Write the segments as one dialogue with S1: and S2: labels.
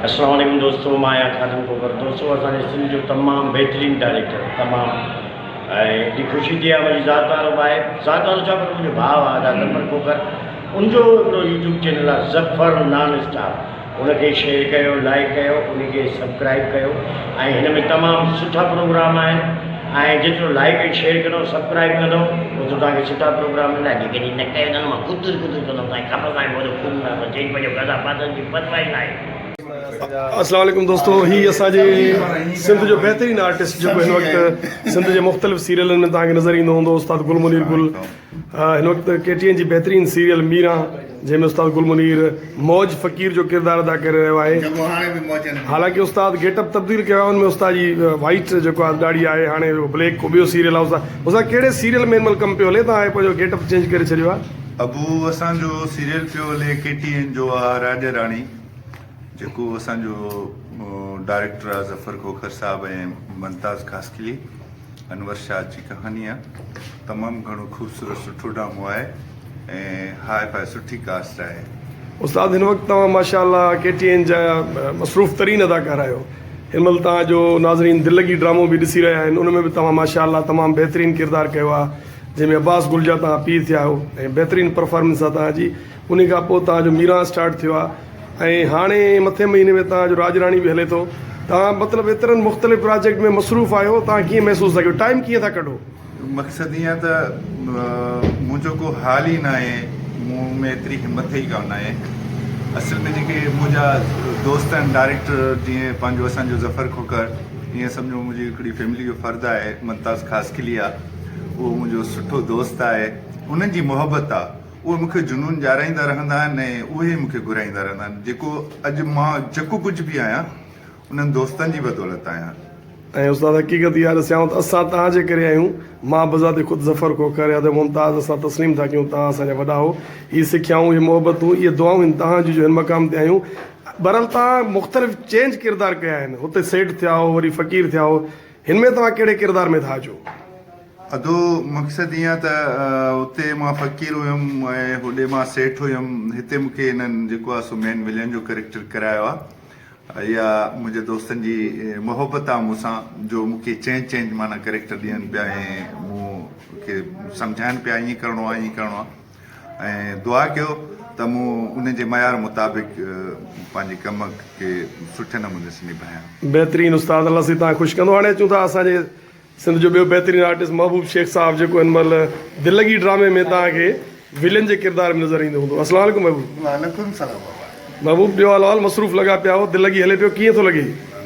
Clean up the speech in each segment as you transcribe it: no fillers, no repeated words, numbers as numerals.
S1: السلام عليڪم دوستو مان آهيان خادم کوکر دوستو اسان جي سنڌ جو تمام بهترين ڊائريڪٽر تمام ۽ ايڏي خوشي ٿي آهي منهنجي ذات وارو به آهي ذات وارو ڇا پر منهنجو ڀاء آهي ادا ظفر کوکر ان جو هڪڙو يوٽيوب چينل آهي ظفر نان اسٽاپ ان کي شيئر ڪيو لائڪ ڪيو ان کي سبڪرائب ڪيو ۽ هن ۾ تمام سٺا پروگرام آهن ۽ جيترو لائڪ ۽ شيئر ڪندو سبڪرائب ڪندو اوترو توهان کي سٺا پروگرام ملندا جيڪڏهن نه ڪيو ته مان ڪتر ڪتر ڪندم توهان کي خبر ناهي منهنجو خون نه چئي پنهنجو گدا پاتن جي پرواهه ئي ناهي.
S2: اسلام عليڪم دوستو هي اسان جي سنڌ جو بهترين آرٽسٽ جيڪو هن وقت سنڌ جي مختلف سيريلن ۾ توهان کي نظر ايندو هوندو استاد گل منير گل هن وقت ڪي ٽي اين جي بهترين سيريل ميران جنهن ۾ استاد گل منير موج فقير جو ڪردار ادا ڪري رهيو آهي حالانڪه استاد گيٽ اپ تبديل ڪيو آهي ان ۾ استاد جي وائيٽ جيڪو آهي ڏاڙهي آهي هاڻي بليڪ ڪو ٻيو سيريل آهي استاد استاد ڪهڙي سيريل ۾ هن مهل ڪم پيو هلي توهان پنهنجو گيٽ اپ چينج ڪري ڇڏيو آهي.
S3: ابو اسان جو سيريل پيو هلي ڪي ٽي اين جو آ راڄ راڻي جيڪو اسان جو ڊائريڪٽر آ ظفر کوکر صاحب ۽ ممتاز خاصخيلي انور شاهه جي ڪهاڻي آ تمام گهڻو خوبصورت سٺو ڊرامو آهي ۽ هاء فاء سٺي ڪاسٽ آهي.
S2: استاد هن وقت توهان ماشاء الله ڪي ٽي اين جا مصروف ترين اداڪار آهيو هن مهل توهان جو ناظرين دل لڳي ڊرامو به ڏسي رهيا آهن ان ۾ به توهان ماشاء الله تمام بهترين ڪردار ڪيو آهي جنهن ۾ عباس گل جا توهان پيء ٿيا آهيو ۽ بهترين پرفارمنس آهي توهان جي انهي کان پوء توهان جو ميران اسٽارٽ ٿيو آهي ۽ هاڻي مٿين مهيني ۾ توهان جو راڄ راڻي به هلي ٿو. توهان مطلب ايترن مختلف پراجيڪٽ ۾ مصروف آهيو توهان ڪيئن محسوس ٿا ڪيو ٽائيم ڪيئن ٿا ڪڍو؟
S3: مقصد ائين آهي ته منهنجو ڪو حال ئي ناهي مون ۾ ايتري همت ئي ڪانه آهي اصل ۾ جيڪي منهنجا دوست آهن ڊائريڪٽر جيئن پنهنجو اسان جو ظفر کوکر ائين سمجهو منهنجي هڪڙي فيملي جو فرد آهي ممتاز خاصخيلي آهي اهو منهنجو سٺو دوست آهي انهن جي محبت آهي اهي مون کي جنون ڏيارائيندا رهندا آهن ۽ اهي ئي مون کي گهرائيندا رهندا آهن. جيڪو اڄ مان جيڪو ڪجهه به آهيان، انهن دوستن جي بدولت آهيان.
S2: ۽ استاد حقيقت اها ڏسيائون ته اسان توهان جي ڪري آهيون. مان بذات خود ظفر کوکر يا ته ممتاز اسان تسليم ٿا ڪيون توهان اسان جا وڏا هو. هي سکيائون، هي محبتون، اهي دعائون آهن توهان جون جو هن مقام تي آهيون. بهرحال توهان مختلف چينج ڪردار ڪيا آهن. هتي سيٺ ٿيا هو، وري فقير ٿيا هو. هن ۾ توهان ڪهڙي ڪردار ۾ ٿا اچو؟
S3: ادو مقصد ايئن ته اتي مان فقير هيم ۽ هوڏي مان سيٺ هيم هتي مون کي هنن جيڪو آهي سو مين ولين جو ڪريڪٽر ڪرايو آهي اها منهنجي دوستن جي محبت آهي مون سان جو مون کي چينج چينج معنيٰ ڪريڪٽر ڏين پيا ۽ مون کي سمجهائن پيا ائين ڪرڻو آهي ائين ڪرڻو آهي ۽ دعا ڪيو ته مون انهن جي معيار مطابق پنهنجي ڪم کي سٺي نموني سان نڀايان.
S2: بهترين استاد الله سائين توهان کي خوش ڪندو هاڻي اچون ٿا اسان جي سنڌ جو ٻيو بهترين آرٽسٽ محبوب شيخ صاحب جيڪو هن مهل دل لڳي ڊرامي ۾ توهان کي ولين جي ڪردار ۾ نظر ايندو هوندو اسلام عليڪم محبوب.
S4: وعليڪم السلام بابا.
S2: محبوب ٻيو حال احوال مصروف لڳا پيا آهو دل لڳي هلي پيو ڪيئن ٿو لڳي.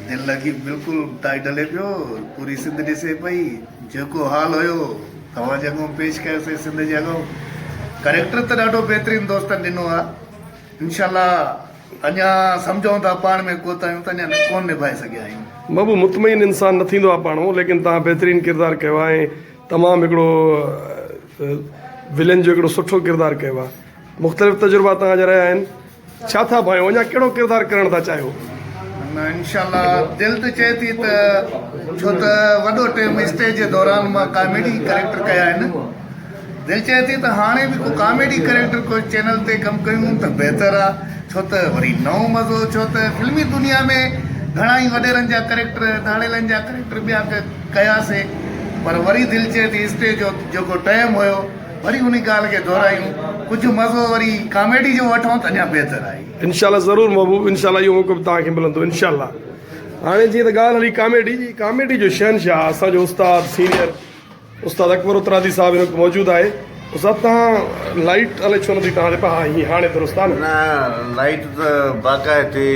S4: دل لڳي بلڪل ٽائيٽ هلي پيو پوري سنڌ ڏسي پئي جيڪو حال هيو توهان جي اڳئون پيش ڪيوسي سنڌ جي اڳئون ڪريڪٽر ته ڏاڍو بهترين دوستن ڏنو آ انشاء الله اڃا سمجهون ٿا پاڻ ۾ ڪوتاهيون ته اڃا ڪونه نڀائي سگهيا آهيون.
S2: محبوب مطمئن انسان نه ٿيندو آهي پاڻو ليڪن توهان بهترين ڪردار ڪيو آهي ۽ تمام هڪڙو ولين جو هڪڙو سٺو ڪردار ڪيو آهي مختلف تجربا توهان جا رهيا آهن ڇا ٿا ڀانيو اڃا ڪهڙو ڪردار ڪرڻ ٿا چاهيو؟
S4: نه انشاء الله دل ته چئي ٿي ته ڇو ته وڏو ٽيم اسٽيج جي دوران مان ڪاميڊي ڪريڪٽر ڪيا آهن. دل چئي ٿي ته هاڻي به ڪو ڪاميڊي ڪريڪٽر ڪو چينل تي ڪم ڪيون ته بهتر آ ڇو ته وري نئون مزو ڇو ته فلمي دنيا ۾ گهڻا ئي وڏيرن جا ڪريڪٽر ڌاڙيلن جا ڪريڪٽر ٻيا ڪياسي پر وري دل چئي ٿي اسٽيج جو جيڪو ٽائيم هيو وري انهي ڳالهه کي دهرايون ڪجهه مزو وري ڪاميڊي جو وٺون ته اڃا بهتر آهي.
S2: انشاء الله ضرور محبوب انشاء الله اهو موقعو به توهان کي ملندو انشاء الله هاڻي جيئن ته ڳالهه هلي ڪاميڊي جي ڪاميڊي جو شهنشاهه اسان جو استاد سينئر استاد اڪبر اترادي صاحب هن وقت موجود آهي استاد توهان لائيٽ الائي ڇو نٿي توهان تي پر ها هي هاڻي درست آهي نه.
S5: نه لائيٽ ته باقاعدي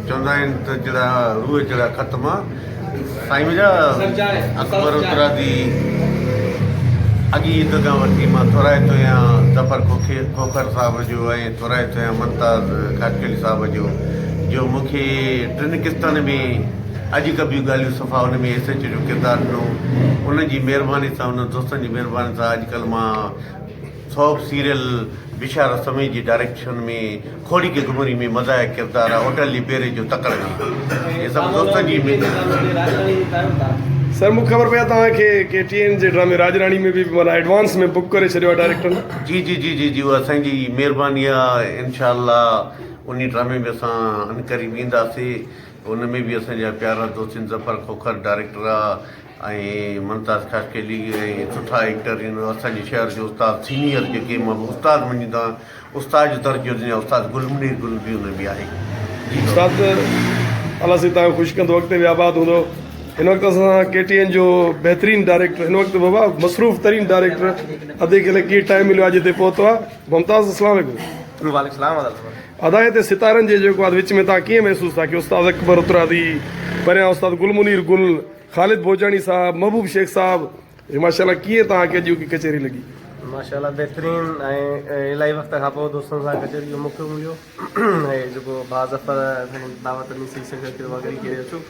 S5: چوندا آهن ته جهڙا روح جهڙا ختم سائين منهنجا اڪبر اترادي اڳي عيد کان وٺي مان ٿورائتو آهيان ظفر کوکر صاحب جو ۽ ٿورائتو آهيان ممتاز خاصخيلي صاحب جو جو مونکي ٽن قسطن ۾ اڄ ڪبيون ڳالهيون صفا ان ۾ ايس ايڇ او جو ڪردار ڏنو ان جي مهرباني سان انهن دوستن جي مهرباني سان اڄ ڪلهه مان سوپ سيريل بشارت سمي جي ڊائريڪشن ۾ کوڙي ڪي گهمري ۾ مزاحيه ڪردار آ هوٽل جي پيري جو تڪڙ ۾ هي سڀ دوستن جي
S2: سر مون کي خبر پئي آ توهان کي ڪي ٽي اين جي ڊرامي راڄ راڻي ۾ به معنيٰ ايڊوانس ۾ بڪ ڪري ڇڏيو آ ڊائريڪٽرن.
S5: جي جي جي جي جي اها سائين جي مهرباني آ انشاء الله. انهي ڊرامي ۾ اسان عنقريب اينداسي ان ۾ به اسان جا پيارا دوست آهن ظفر کوکر ڊائريڪٽر آ ۽ ممتاز خاصخيلي ۽ سٺا ايڪٽر آهن اسان جي شهر جو استاد سينيئر جيڪي مان به استاد مڃيندو آهيان استاد جو درجو ڏني استاد گل منير گل به ان ۾ آهي جي
S2: استاد الله سائين توهان کي خوش ڪندو اڳتي به آباد هوندو هن وقت اسان ڪي ٽي اين جو بهترين ڊائريڪٽر هن وقت بابا مصروف ترين ڊائريڪٽر ادي کي الائي ڪيئن ٽائيم مليو آهي جتي پهتو آهي ممتاز السلام عليڪم.
S6: وعليڪم السلام ادا ظفر.
S2: ادا هتي ستارن جي جيڪو آهي وچ ۾ توهان ڪيئن محسوس ٿا ڪيو استاد اڪبر اترادي پريان استاد گل منير گل خالد ڀوڄاڻي صاحب محبوب شيخ صاحب ماشاء الله ڪيئن توهان کي اڄوڪي ڪچهري لڳي.
S6: ماشاء الله بهترين ۽ الائي وقت کان پوء دوستن سان ڪچهري جو موقعو مليو ۽ جيڪو ڀاء ظفر اسان کي دعوت ڏني سهي سنگت کي ته گهڙي کيري اچو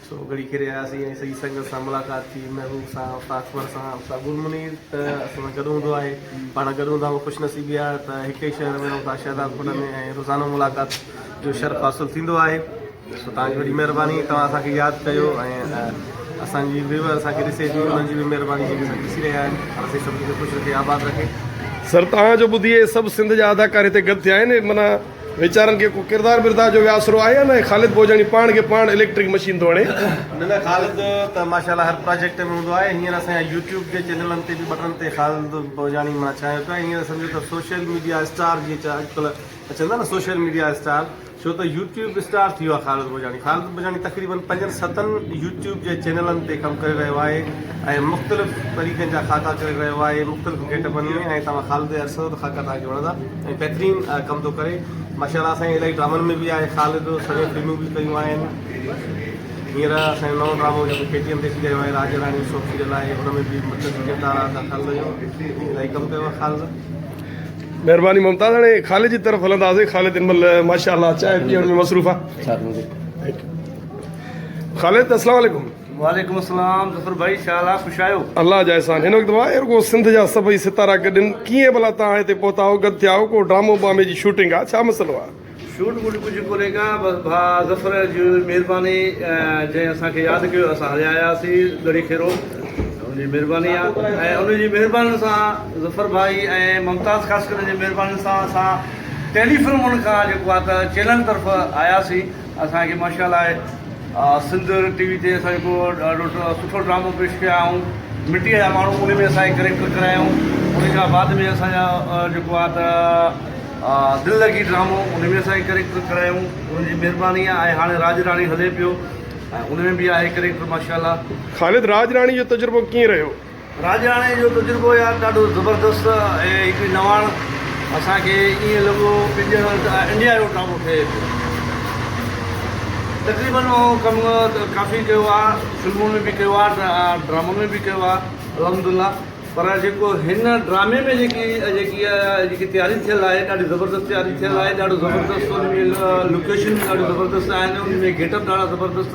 S6: سو گهڙي کيري آياسين ۽ سڄي سنگت سان ملاقات ٿي محبوب سان استاد اڪبر سان استاد گل منير ته اسان سان گڏ هوندو آهي پاڻ گڏ هوندا آهيون خوش نصيبي آهي ته هڪ ئي شهر ۾ رهون ٿا شهدادپور ۾ ۽ روزانو ملاقات جو شرف حاصل ٿيندو آهي سو توهان جي وڏي مهرباني توهان اسان کي ياد ڪيو ۽ اسان جي ويور اسان کي ڏسي ٿي انهن جي به مهرباني جيڪي اسان کي ڏسي رهيا آهن الله سائين سڀني کي خوش رکي آباد رکي.
S2: سر توهان جو ٻڌي اهي سڀ سنڌ جا اداڪار هتي گڏ ٿيا آهن معنيٰ ويچارن کي ڪو ڪردار بردار جو به آسرو آهي يا نه خالد ڀوڄاڻي پاڻ کي پاڻ اليڪٽرڪ مشين ٿو هڻي.
S6: نه نه خالد ته ماشاء الله هر پراجيڪٽ ۾ هوندو آهي هينئر اسان جا يوٽيوب جي چينلن تي به بٽڻ تي خالد ڀوڄاڻي معنيٰ ڇانيو پيو آهي هينئر سمجهو ته سوشل ميڊيا اسٽار جيئن اڄڪلهه اچن ٿا نه سوشل ميڊيا اسٽار ڇو ته يوٽيوب اسٽار ٿي ويو آهي خالد ڀوڄاڻي. خالد ڀوڄاڻي تقريبن پنجن ستن يوٽيوب جي چينلن تي ڪم ڪري رهيو آهي ۽ مختلف طريقن جا خاڪا ڪري رهيو آهي مختلف گيٽ اپن ۾ ۽ توهان خالد جا ڏسندو ته خاڪا توهان کي وڻندا ۽ بهترين ڪم ٿو ڪري ماشاء الله اسان جي الائي ڊرامن ۾ به آهي خالد سوين فلمون به ڪيون آهن هينئر اسان جو نئون ڊرامو جيڪو ڪي ٽي ايم تي اچي رهيو آهي راڄ راڻي سوپ سيريل آهي ان ۾ به مرڪزي ڪردار آهي خالد جو الائي ڪم ڪيو آهي خالد.
S2: مهرباني ممتاز هاڻي خالد جي طرف هلنداسين خالد هن مهل ماشاء الله چانهه پيئڻ ۾ مصروف آهي خالد السلام عليڪم
S7: وعليڪم السلام ظفر ڀائي ڇا حال آ خوش آهيو
S2: الله جا احسان هن وقت ڀاء رڳو سنڌ جا سڀئي ستارا گڏن ڪيئن ڀلا توهان هتي پهتا آهيو گڏ ٿيا آهيو ڪو ڊرامو بامي جي شوٽنگ آ ڇا مسئلو آ
S7: شوٽ ووٽ ڪجهه ڪونهي ڪا بس ڀاء ظفر جي مهرباني جنهن اسان کي ياد ڪيو اسان هليا آياسين ڳڙهي خيرو ان جي مهرباني آ ۽ ان جي مهربانين سان ظفر ڀائي ۽ ممتاز خاصخيلي جي مهربانين سان اسان ٽيلي فلمن کان جيڪو آ ته چينل طرف آياسين اسان کي ماشاء الله سنڌ ٽي وي تي اسان جيڪو ڏاڍو سٺو ڊرامو پيش ڪيا آئون مٽيء جا ماڻهو ان ۾ اسان کي ڪريڪٽر ڪرايائون ان کان بعد ۾ اسان جا جيڪو آ ته دل لڳي ڊرامو ان ۾ اسان کي ڪريڪٽر ڪرايائون انهن جي مهرباني آهي ۽ هاڻي راڄ راڻي هلي پيو ۽ ان ۾ به آهي ڪريڪٽر ماشاء الله.
S2: خالد راڄ راڻي جو تجربو ڪيئن رهيو؟
S7: راڄ راڻي جو تجربو يار ڏاڍو زبردست ۽ هڪڙي نواڻ اسان کي ائين لڳو ته ڄڻ انڊيا جو ڊرامو ٺهي پيو تقريبن اهو ڪم ڪافي ڪيو آهي فلمن ۾ به ڪيو آهي ڊرامن ۾ به ڪيو آهي الحمدلله پر جيڪو هن ڊرامي ۾ جيڪي جيڪي جيڪي تياري ٿيل آهي ڏاڍي زبردست تياري ٿيل آهي ڏاڍو زبردست ان ۾ لوڪيشن به ڏاڍيون زبردست آهن ان ۾ گيٽ اپ ڏاڍا زبردست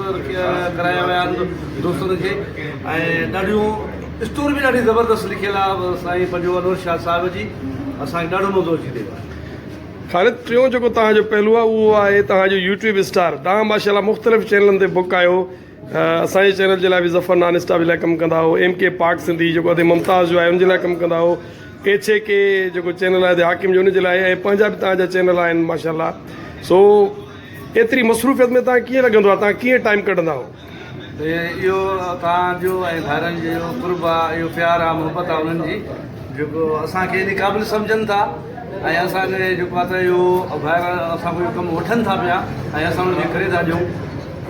S7: ڪرايا ويا آهن دوستن کي ۽ ڏاڍيون اسٽوري به ڏاڍي زبردست لکيل آهي سائين پنهنجو انور شاهه صاحب جي اسان کي ڏاڍو مزو اچي رهيو آهي.
S2: خالد ٽيون جيڪو توهان جو پهلو آهي اهو آهي توهان جو يوٽيوب اسٽار توهان ماشاءالله مختلف چينلن تي بڪ آهيو اسان جي چينل جي لاء به ظفر نان اسٽاپ جي لاء ڪم ڪندا هو ايم ڪي پاڪ سنڌي جيڪو ادي ممتاز جو آهي ان جي لاء ڪم ڪندا هو ايڇ اي ڪي جيڪو چينل آهي ادي حاڪم جو ان جي لاء ۽ پنهنجا به توهان جا چينل آهن ماشاء الله سو ايتري مصروفيت ۾ توهان ڪيئن لڳندو آهي توهان ڪيئن ٽائيم ڪڍندا هو.
S7: اهو توهان جو ۽ ڀائرن جو قرب آ اهو پيار آ محبت آ انهن جي جيڪو اسان کي ان قابل سمجهن ٿا ۽ اسان کي جيڪو آ ته اهو ڀائر اسان کان اهو ڪم وٺن ٿا پيا ۽ اسان انهن کي ڪري ٿا ڏيون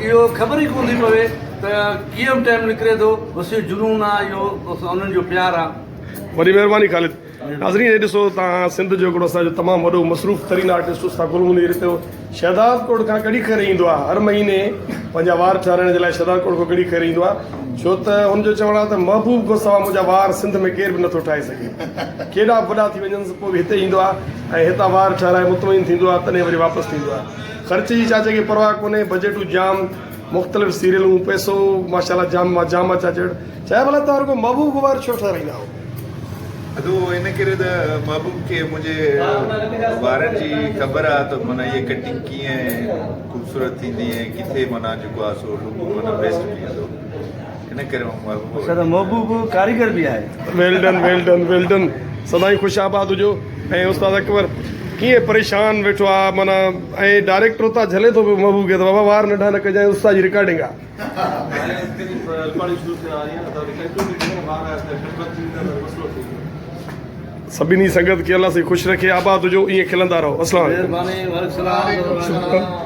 S7: اهو خبر ئي ڪونه ٿي پوي ته ڪيئن به ٽائيم نڪري ٿو بس اهو جنون آ اهو بس انهن جو پيار آ.
S2: وڏي مهرباني خالد. ناظرين هي ڏسو توهان سنڌ جو هڪڙو اسان جو تمام وڏو مصروف ترين آرٽسٽ استاد گل منير هتي شهداد ڪوٽ کان ڪڙي خير ايندو آهي هر مهيني پنهنجا وار ٺهرائڻ جي لاء شهداد ڪوٽ کان ڪڙي خير ايندو آهي ڇو ته هن جو چوڻ آهي ته محبوب کان سوا منهنجا وار سنڌ ۾ ڪير به نٿو ٺاهي سگهي ڪيڏا به وڏا ٿي وڃنس پوء به هتي ايندو آهي ۽ هتان وار ٺهرائي مطمئن ٿيندو آهي تڏهن وري واپس ٿيندو آهي خرچ جي چاچي کي پرواهه ڪونهي، بجيٽون جام، مختلف سيريلون، پئسو ماشاءالله جام مان جام آ چاچڙ. چاچا ڀلا توهان رڳو محبوب کي وار ڇو ٺهرائيندا آهيو؟
S3: ادو ان ڪري ته محبوب کي منهنجي وارن جي خبر آ ته معنيٰ هيء ڪٽنگ ڪيئن خوبصورت ٿيندي ۽ ڪٿي معنيٰ جيڪو آ سو لڪ معنيٰ بيسٽ بيهندو ان ڪري مان محبوب
S7: اڇا ته محبوب ڪاريگر به آهي.
S2: Well done well done well done سدائين خوش آباد هجو ۽ استاد اڪبر. ڪيئن پريشان ويٺو آ معنيٰ ۽ ڊائريڪٽر اتان جهلي ٿو پيو محبوب کي ته بابا وار ننڍا نه ڪجانء استاد جي رڪارڊنگ آ. سڀني سنگت کي الله سائين خوش رکي آباد هجو ائين کلندا رهو اسلام عليڪم.
S7: مهرباني وعليڪم السلام.